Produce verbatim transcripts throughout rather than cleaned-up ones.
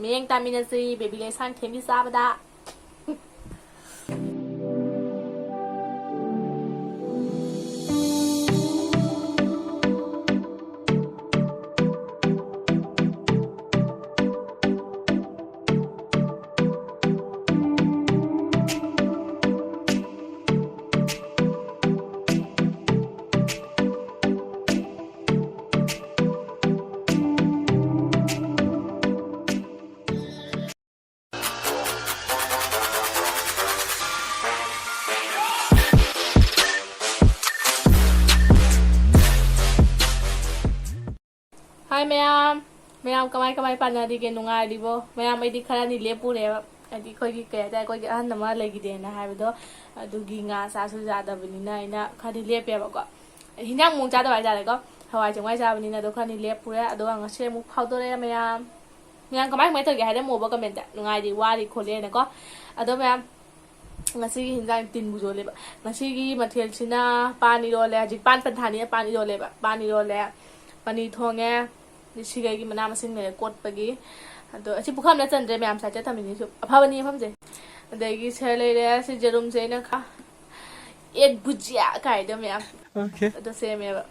ꯃꯤꯠꯌꯦꯡ ꯇꯥꯃꯤꯟꯅꯁꯤ ꯕꯦꯕꯤ ꯂꯩꯁꯥꯡꯊꯦꯝꯒꯤ ꯆꯥꯕꯗ꯫ ꯍꯥꯏ ꯃꯌꯥꯝ, ꯃꯌꯥꯝ ꯀꯃꯥꯏ ꯀꯃꯥꯏ ꯄꯥꯟꯅꯔꯤꯒꯦ? ꯅꯨꯡꯉꯥꯏꯔꯤꯕꯣ? ꯃꯌꯥꯝ, ꯑꯩꯗꯤ ꯈꯔꯅꯤ ꯂꯦꯞꯄꯨꯔꯦꯕ, ꯍꯥꯏꯗꯤ ꯑꯩꯈꯣꯏꯒꯤ ꯀꯩ ꯍꯥꯏꯇꯥꯔꯦ, ꯑꯩꯈꯣꯏꯒꯤ ꯑꯍꯟ ꯑꯃ ꯂꯩꯈꯤꯗꯦꯅ ꯍꯥꯏꯕꯗꯣ, ꯑꯗꯨꯒꯤ ꯉꯥ ꯆꯥꯁꯨ ꯌꯥꯗꯕꯅꯤꯅ ꯑꯩꯅ ꯈꯔꯗꯤ ꯂꯦꯞꯄꯦꯕꯀꯣ꯫ ꯍꯤꯟꯖꯥꯡ ꯃꯑꯣꯡ ꯆꯥꯗꯕ ꯍꯥꯏꯇꯥꯔꯦꯀꯣ, ꯍꯋꯥꯏ ꯆꯦꯡꯋꯥꯏ ꯆꯥꯕꯅꯤꯅ꯫ ꯑꯗꯣ ꯈꯔꯅꯤ ꯂꯦꯞꯄꯨꯔꯦ, ꯑꯗꯨꯒ ꯉꯁꯤ ꯑꯃꯨꯛ ꯐꯥꯎꯗꯣꯔꯛꯑꯦ ꯃꯌꯥꯝ꯫ ꯃꯌꯥꯝ ꯀꯃꯥꯏ ꯀꯃꯥꯏ ꯇꯧꯒꯦ ꯍꯥꯏꯔꯝꯃꯣꯕ ꯀꯃꯦꯟꯇ, ꯅꯨꯡꯉꯥꯏꯔꯤ, ꯋꯥꯔꯤ ꯈꯣꯠꯂꯤ ꯍꯥꯏꯅꯀꯣ꯫ ꯑꯗꯣ ꯃꯌꯥꯝ, ꯉꯁꯤꯒꯤ ꯍꯤꯟꯖꯥꯡ ꯇꯤꯟꯕꯨ ꯌꯣꯜꯂꯦꯕ꯫ ꯉꯁꯤꯒꯤ ꯃꯊꯦꯜꯁꯤꯅ ꯄꯥꯟ ꯏꯔꯣꯜꯂꯦ꯫ ꯍꯧꯖꯤꯛ ꯄꯥꯟ ꯄꯟꯊꯥꯅꯤꯅ ꯄꯥꯟ ꯏꯔꯣꯜꯂꯦꯕ꯫ ꯄꯥꯟ ꯏꯔꯣꯜꯂꯦ, ꯄꯅꯤꯔ ꯊꯣꯡꯉꯦ, ꯁꯤꯒꯩꯒꯤ ꯃꯅꯥ ꯃꯁꯤꯡ ꯂꯩꯔꯦ ꯀꯣꯠꯄꯒꯤ꯫ ꯑꯗꯣ ꯑꯁꯤ ꯄꯨꯈꯝꯗ ꯆꯟꯗ꯭ꯔꯦ ꯃꯌꯥꯝ, ꯁꯥꯏꯠ ꯆꯠꯊꯝꯃꯤꯅꯤ꯫ ꯁꯨꯝ ꯑꯐꯕꯅꯤ ꯃꯐꯝꯁꯦ꯫ ꯑꯗꯒꯤ ꯁꯤꯗ ꯂꯩꯔꯦ ꯁꯤ ꯖꯦꯔꯨꯝꯁꯦ ꯑꯩꯅ ꯈꯥ-, ꯑꯦꯛ ꯕꯨꯖꯤꯌꯥ ꯀꯥꯏꯗꯣ ꯃꯌꯥꯝ꯫ ꯑꯣꯀꯦ꯫ ꯑꯗꯣ ꯁꯦꯝꯃꯦꯕ꯫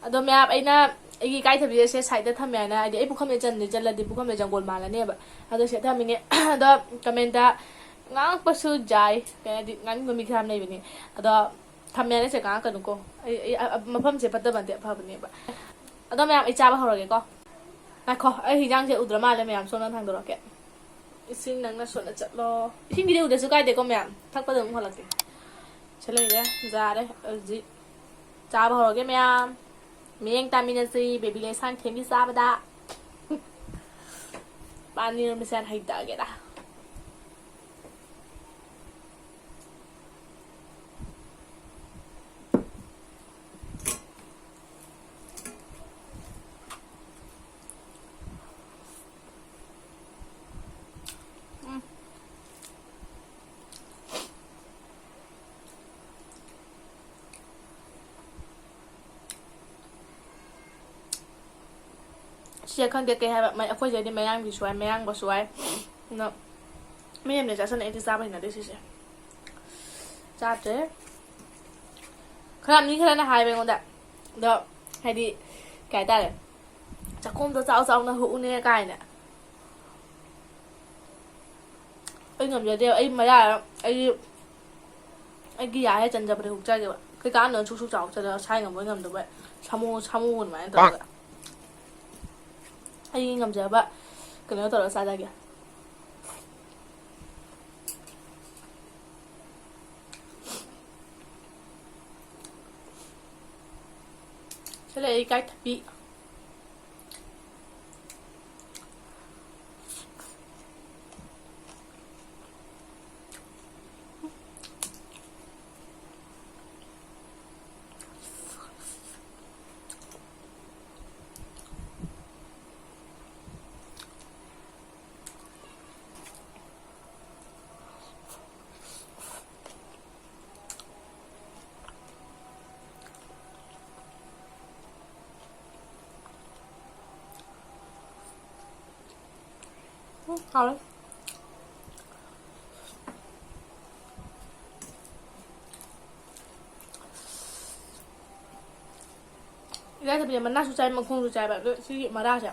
ꯑꯗꯣ ꯃꯌꯥꯝ, ꯑꯩꯅ ꯑꯩꯒꯤ ꯏꯀꯥꯏꯊꯕꯤꯁꯦ ꯁꯦ ꯁꯥꯏꯗꯇ ꯊꯝꯃꯦ ꯍꯥꯏꯅ, ꯍꯥꯏꯗꯤ ꯑꯩ ꯄꯨꯈꯝꯁꯦ ꯆꯟꯗꯤ ꯆꯜꯂꯗꯤ ꯄꯨꯈꯝꯁꯦ ꯖꯪꯒꯣꯜ ꯃꯥꯜꯂꯅꯦꯕ꯫ ꯑꯗꯣ ꯁꯤꯗ ꯊꯝꯃꯤꯅꯦ꯫ ꯑꯗꯣ ꯀꯃꯦꯟꯇ ꯉꯥꯡꯉꯛꯄꯁꯨ ꯌꯥꯏ, ꯀꯩ ꯍꯥꯏꯗꯤ ꯉꯥꯡꯅꯤꯡꯕ ꯃꯤ ꯈꯔ ꯌꯥꯝ ꯂꯩꯕꯅꯤ꯫ ꯑꯗꯣ ꯊꯝꯃꯦ ꯍꯥꯏꯅ ꯁꯦ ꯉꯥꯡꯉꯛꯀꯅꯨꯀꯣ꯫ ꯑꯩ, ꯑꯩ, ꯑ-, ꯑ-, ꯃꯐꯝꯁꯦ ꯐꯠꯇꯕ ꯅꯠꯇꯦ, ꯑꯐꯕꯅꯦꯕ꯫ ꯑꯗꯣ ꯃꯌꯥꯝ, ꯑꯩ ꯆꯥꯕ ꯍꯧꯔꯒꯦꯀꯣ꯫ ꯉꯥꯏꯈꯣ, ꯑꯩ ꯍꯤꯟꯖꯥꯡꯁꯦ ꯎꯗ꯭ꯔ ꯃꯥꯜꯂꯦ ꯃꯌꯥꯝ, ꯁꯣꯝꯗ ꯊꯥꯡꯗꯣꯔꯛꯀꯦ꯫ ꯏꯁꯤꯡ ꯅꯪꯅ ꯁꯣꯠꯂ ꯆꯠꯂꯣ꯫ ꯏꯁꯤꯡꯒꯤꯗꯤ ꯎꯗ꯭ꯔꯁꯨ ꯀꯥꯏꯗꯦꯀꯣ ꯃꯌꯥꯝ, ꯊꯛꯄꯗ ꯑꯗꯨꯝ ꯍꯣꯜꯂꯛꯀꯦ꯫ ꯁꯤ ꯂꯩꯔꯦ, ꯌꯥꯔꯦ꯫ ꯍꯧꯖꯤꯛ ꯆꯥꯕ ꯍꯧꯔꯒꯦ ꯃꯌꯥꯝ꯫ ꯃꯤꯠꯌꯦꯡ ꯇꯥꯃꯤꯟꯅꯁꯤ ꯕꯦꯕꯤ ꯂꯩꯁꯥꯡꯊꯦꯝꯒꯤ ꯆꯥꯕꯗ꯫ ꯄꯥꯅꯤꯔ ꯃꯆꯥ ꯍꯩꯗꯒꯦꯗ꯫ ꯎꯝ꯫ ꯑꯁ, ꯁꯦ ꯈꯪꯗꯦ ꯀꯩ ꯍꯥꯏꯕ, ꯃ-, ꯑꯩꯈꯣꯏ ꯁꯤꯗꯗꯤ ꯃꯌꯥꯡꯕꯤꯁꯨ ꯍꯥꯏ, ꯃꯌꯥꯡꯕꯁꯨ ꯍꯥꯏ꯫ ꯑꯗꯣ ꯃꯤ ꯑꯃꯅ ꯆꯥꯁꯜꯂꯦ, ꯑꯩꯗꯤ ꯆꯥꯕ ꯍꯩꯅꯗꯦ ꯁꯤꯁꯦ꯫ ꯆꯥꯗ꯭ꯔꯦ꯫ ꯈꯔ, ꯃꯤ ꯈꯔꯅ ꯍꯥꯏꯕ ꯑꯩꯉꯣꯟꯗ꯫ ꯑꯗꯣ ꯍꯥꯏꯗꯤ ꯀꯩ ꯍꯥꯏꯇꯥꯔꯦ, "ꯆꯥꯛꯈꯣꯝꯗꯣ ꯆꯥꯎ ꯆꯥꯎꯅ ꯍꯨꯛꯎꯅꯦ" ꯀꯥꯏꯅ꯫ ꯑꯩ ꯉꯝꯖꯗꯦꯕ꯫ ꯑꯩ ꯃꯌꯥ, ꯑꯩ, ꯑꯩꯒꯤ ꯌꯥ ꯍꯦꯛ ꯆꯟꯖꯕꯗ ꯍꯨꯛꯆꯒꯦꯕ꯫ ꯀꯩ ꯀꯥꯟꯗꯅ ꯁꯨꯛ ꯁꯨꯛ ꯆꯥꯎ ꯆꯠꯂꯒ ꯁꯥꯏ ꯉꯝꯕꯣꯏ ꯉꯝꯗꯕꯣꯏ꯫ ꯁꯥꯃꯨ, ꯁꯥꯃꯨ ꯑꯗꯨꯃꯥꯏꯅ ꯇꯧꯔꯒ꯫ ꯑꯩꯒꯤ ꯉꯝꯖꯕ ꯀꯩꯅꯣ ꯇꯧꯔꯒ ꯆꯥꯖꯒꯦ꯫ ꯁꯤꯗ ꯂꯩ ꯏꯀꯥꯏ ꯊꯕꯤ꯫ ꯎꯝ, ꯍꯥꯎꯔꯦ꯫ ꯏꯀꯥꯏ ꯊꯕꯤꯁꯦ ꯃꯅꯥꯁꯨ ꯆꯥꯏ, ꯃꯈꯣꯡꯁꯨ ꯆꯥꯏꯕ꯫ ꯑꯗꯣ ꯁꯤꯒꯤ ꯃꯔꯥꯁꯦ,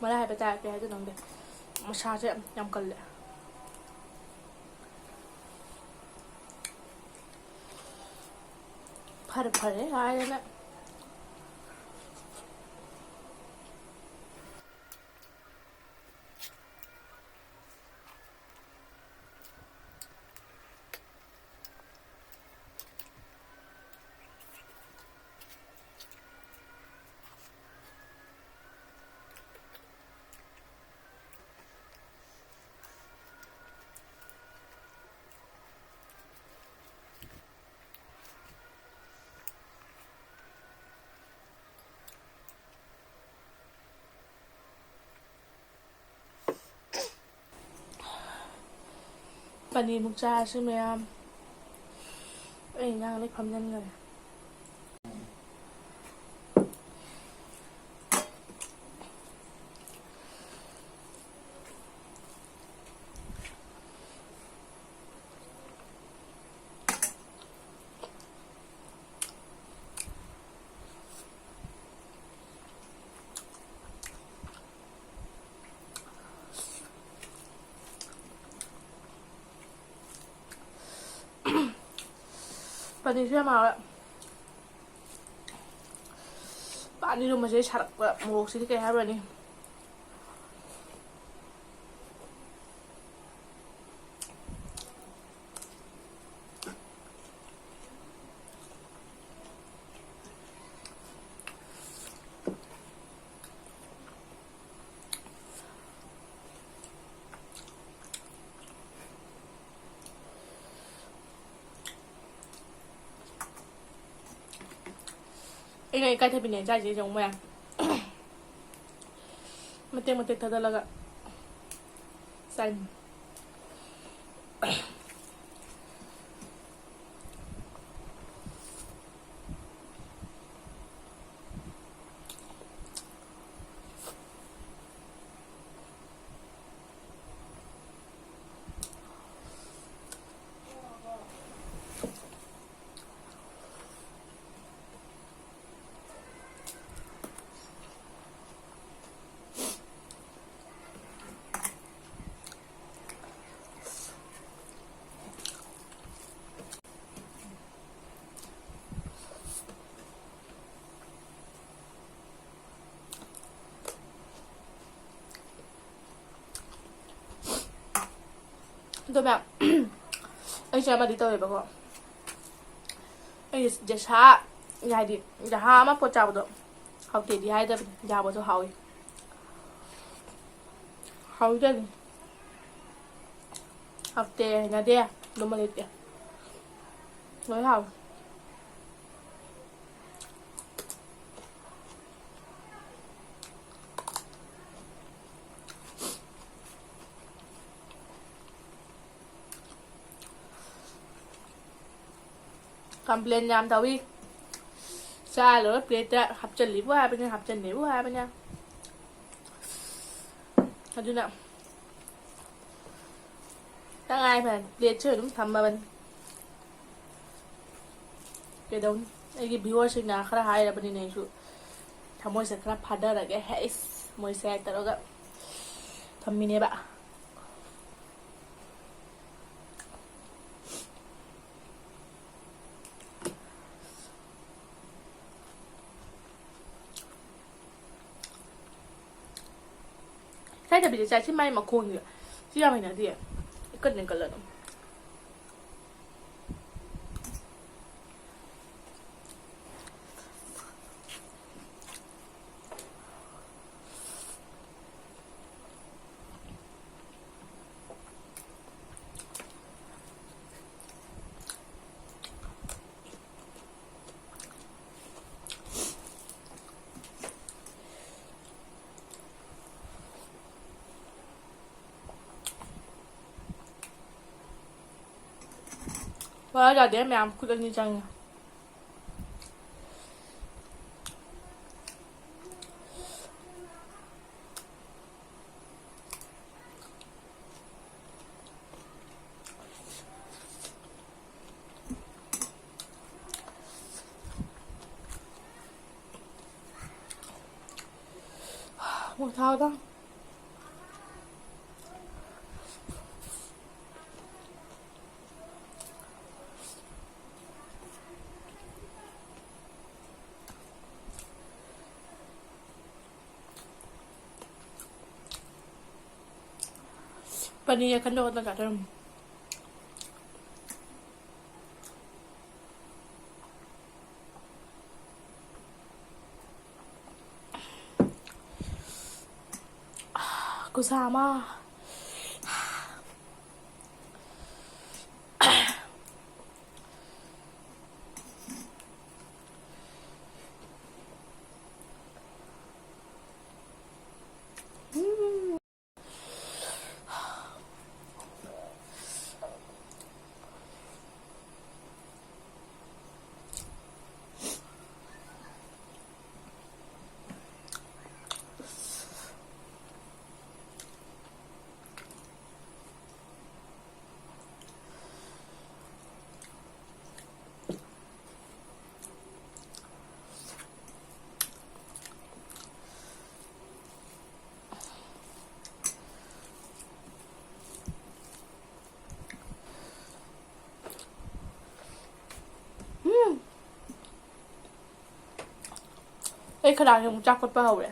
ꯃꯔꯥ ꯍꯥꯏꯕ ꯇꯥꯔꯦ, ꯀꯩ ꯍꯥꯏꯗꯣꯏꯅꯣ ꯈꯪꯗꯦ꯫ ꯃꯁꯥꯁꯦ ꯌꯥꯝ ꯀꯜꯂꯦ꯫ ꯐꯔꯦ, ꯐꯔꯦ ꯍꯥꯏꯗꯅ꯫ ꯄꯅꯤꯔꯃꯨꯛ ꯆꯥꯔꯁꯤ ꯃꯌꯥꯝ꯫ ꯑꯩ ꯏꯟꯖꯥꯡ ꯂꯣꯏ ꯐꯝꯖꯤꯟꯈꯔꯦ꯫ ꯄꯅꯤꯔꯁꯨ ꯌꯥꯝ ꯍꯥꯎꯋꯦ꯫ ꯄꯥꯟ ꯏꯔꯣꯝꯕꯁꯦ ꯁꯥꯔꯛꯄ ꯃꯣꯔꯣꯛꯁꯤꯗꯤ ꯀꯩ ꯍꯥꯏꯔꯨꯔꯅꯤ꯫ ꯑꯩꯅ ꯏꯀꯥꯏꯊꯕꯤꯅꯦ ꯆꯥꯏꯁꯦ, ꯌꯦꯡꯉꯨ ꯃꯌꯥꯝ꯫ ꯃꯇꯦꯛ ꯃꯇꯦꯛ ꯊꯥꯗꯠꯂꯒ ꯆꯥꯏꯅꯤ꯫ ꯑꯗꯣ ꯃꯌꯥꯝ, ꯑꯩꯁꯦ ꯑꯃꯗꯤ ꯇꯧꯋꯦꯕꯀꯣ꯫ ꯑꯩ ꯖꯦꯁꯥ, ꯍꯥꯏꯗꯤ ꯖꯍꯥ ꯑꯃ ꯄꯣꯠ ꯆꯥꯕꯗꯣ ꯍꯥꯎꯇꯦꯗꯤ ꯍꯥꯏꯗꯕꯅꯤ, ꯌꯥꯕꯁꯨ ꯍꯥꯎꯏ꯫ ꯍꯥꯎꯏ ꯀꯩꯅꯣ꯫ ꯍꯥꯎꯇꯦ, ꯍꯩꯅꯗꯦ, ꯑꯗꯨꯝꯕ ꯂꯩꯇꯦ꯫ ꯂꯣꯏ ꯍꯥꯎꯏ꯫ Complain ꯌꯥꯝ ꯇꯧꯏ꯫ ꯆꯥ ꯂꯣꯏꯔ plateꯇ ꯍꯥꯞꯆꯜꯂꯤꯕꯨ ꯍꯥꯏꯕꯅꯦ, ꯍꯥꯞꯆꯟꯗꯦꯕꯨ ꯍꯥꯏꯕꯅꯦ꯫ ꯑꯗꯨꯅ ꯇꯉꯥꯏ ꯐꯗꯅ plateꯁꯨ ꯑꯗꯨꯝ ꯊꯝꯃꯕꯅꯤ꯫ ꯀꯩꯗꯧꯅꯤ? ꯑꯩꯒꯤ viewerꯁꯤꯡꯅ ꯈꯔ ꯍꯥꯏꯔꯕꯅꯤꯅ ꯑꯩꯁꯨ ꯊꯃꯣꯏꯁꯦ ꯈꯔ ꯐꯥꯗꯔꯒꯦ꯫ ꯍꯩꯁ, ꯃꯣꯏꯁꯦ ꯇꯧꯔꯒ ꯊꯝꯃꯤꯅꯦꯕ꯫ ꯆꯥꯏ꯫ ꯁꯤ ꯃꯥꯏ ꯃꯈꯣꯡꯁꯦ꯫ ꯁꯤ ꯌꯥꯝ ꯍꯩꯅꯗꯤꯌꯦ꯫ ꯏꯀꯟ ꯏꯀꯜꯂ ꯑꯗꯨꯝ꯫ ꯋꯥ ꯌꯥꯗꯦ ꯃꯌꯥꯝ꯫ ꯈꯨꯠ ꯑꯅꯤ ꯆꯪꯉꯦ꯫ ꯑꯃꯨꯛ ꯊꯥꯎꯗ꯫ ꯄꯅꯤꯔ ꯌꯥꯀꯟꯗꯣ ꯈꯛꯇ ꯆꯥꯊꯔꯝꯃꯣ꯫ ꯈꯨꯁꯥ ꯑꯃ꯫ ꯎꯝ꯫ ꯑꯩ ꯈꯗꯥꯡꯁꯦ ꯑꯃꯨꯛ ꯆꯥꯛ ꯀꯣꯠꯄ ꯍꯧꯔꯦ꯫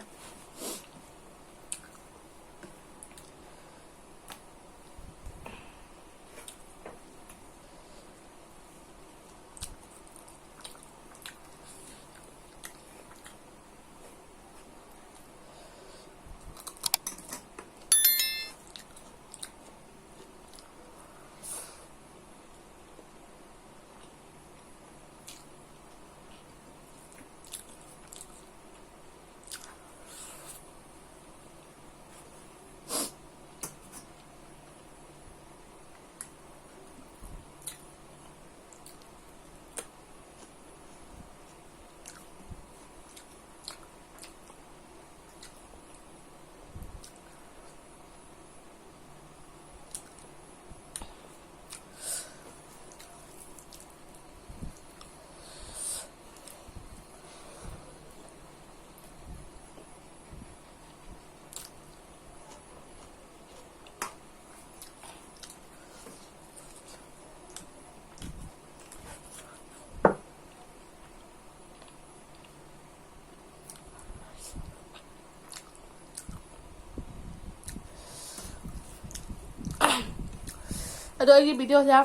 ꯑꯗꯣ ꯑꯩꯒꯤ ꯚꯤꯗꯤꯑꯣꯁꯦ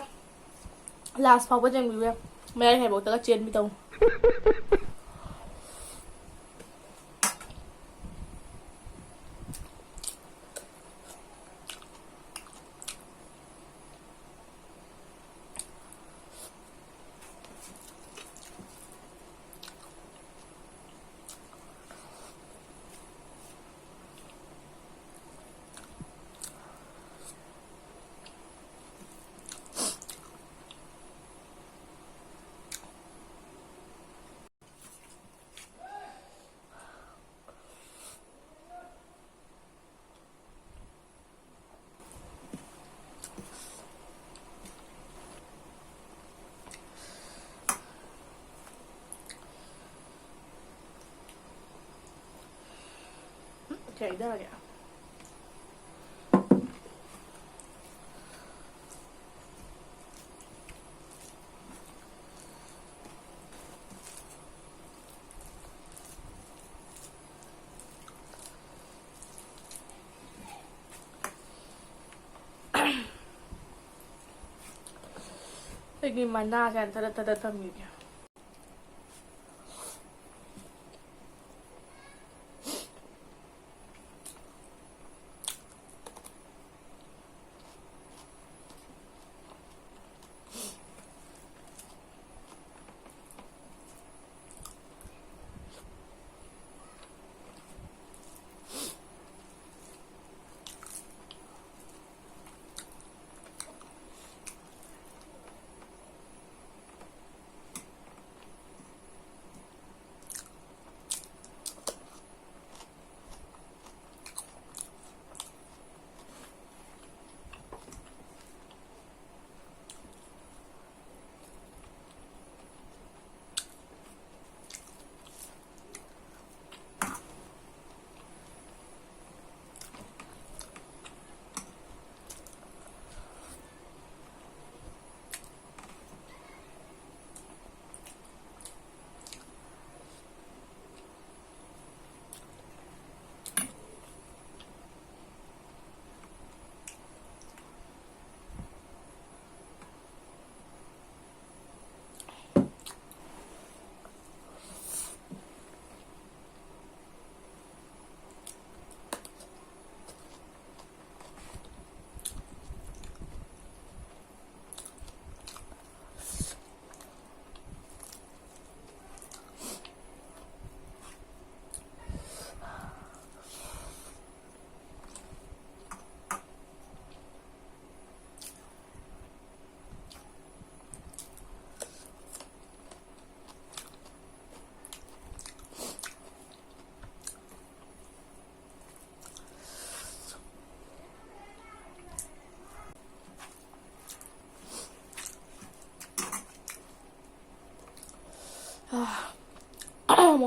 ꯂꯥꯁ ꯐꯥꯎꯕ ꯌꯦꯡꯕꯤꯌꯨ, ꯃꯌꯥꯏ ꯍꯥꯏꯐꯥꯎꯇꯒ ꯆꯦꯟꯕꯤ ꯇꯧꯅꯨ꯫ ꯎꯝ, ꯀꯩꯗꯧꯔꯒꯦ? ꯑꯩꯒꯤ ꯃꯅꯥꯁꯦ ꯍꯥꯟꯅ ꯊꯥꯗꯠ ꯊꯥꯗꯠ ꯊꯝꯈꯤꯒꯦ꯫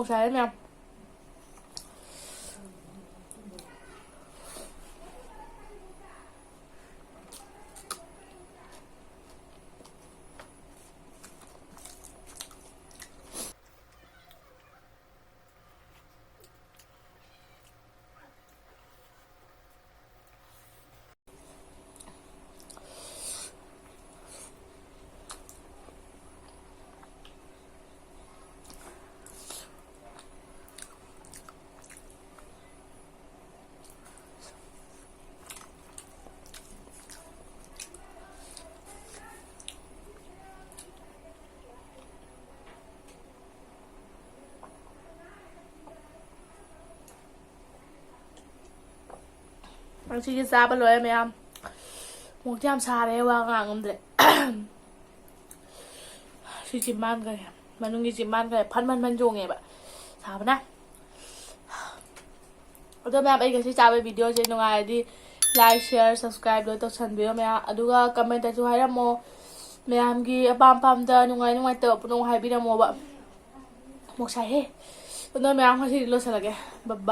ꯁꯥꯏꯌꯦ ꯃꯌꯥꯝ꯫ ꯉꯁꯤꯒꯤ ꯆꯥꯕ ꯂꯣꯏꯔꯦ ꯃꯌꯥꯝ꯫ ꯃꯣꯛꯇꯤ ꯌꯥꯝ ꯁꯥꯔꯦ, ꯋꯥ ꯉꯥꯡ ꯉꯝꯗ꯭ꯔꯦ꯫ ꯁꯤ ꯆꯤꯝꯕꯥꯟꯈ꯭ꯔꯦ, ꯃꯅꯨꯡꯒꯤ ꯆꯤꯝꯕꯥꯟꯈ꯭ꯔꯦ ꯐꯟ ꯐꯟ ꯐꯟ ꯆꯣꯡꯉꯦꯕ ꯁꯥꯕꯅ꯫ ꯑꯗꯣ ꯃꯌꯥꯝ, ꯑꯩ ꯉꯁꯤ ꯆꯥꯕ ꯚꯤꯗꯤꯑꯣꯁꯦ ꯅꯨꯡꯉꯥꯏꯔꯗꯤ like, share, subscribe ꯂꯣꯏ ꯇꯧꯁꯟꯕꯤꯔꯣ ꯃꯌꯥꯝ꯫ ꯑꯗꯨꯒ commentꯇꯁꯨ ꯍꯥꯏꯔꯝꯃꯣ ꯃꯌꯥꯝꯒꯤ ꯑꯄꯥꯝ ꯑꯄꯥꯝꯕꯗ, ꯅꯨꯡꯉꯥꯏ ꯅꯨꯡꯉꯥꯏꯇꯕ ꯄꯨꯝꯅꯃꯛ ꯍꯥꯏꯕꯤꯔꯝꯃꯣꯕ꯫ ꯃꯣꯛ ꯁꯥꯏꯍꯦ꯫ ꯑꯗꯣ ꯃꯌꯥꯝ, ꯉꯁꯤꯗꯤ ꯂꯣꯏꯁꯤꯜꯂꯒꯦ꯫ Bye bye꯫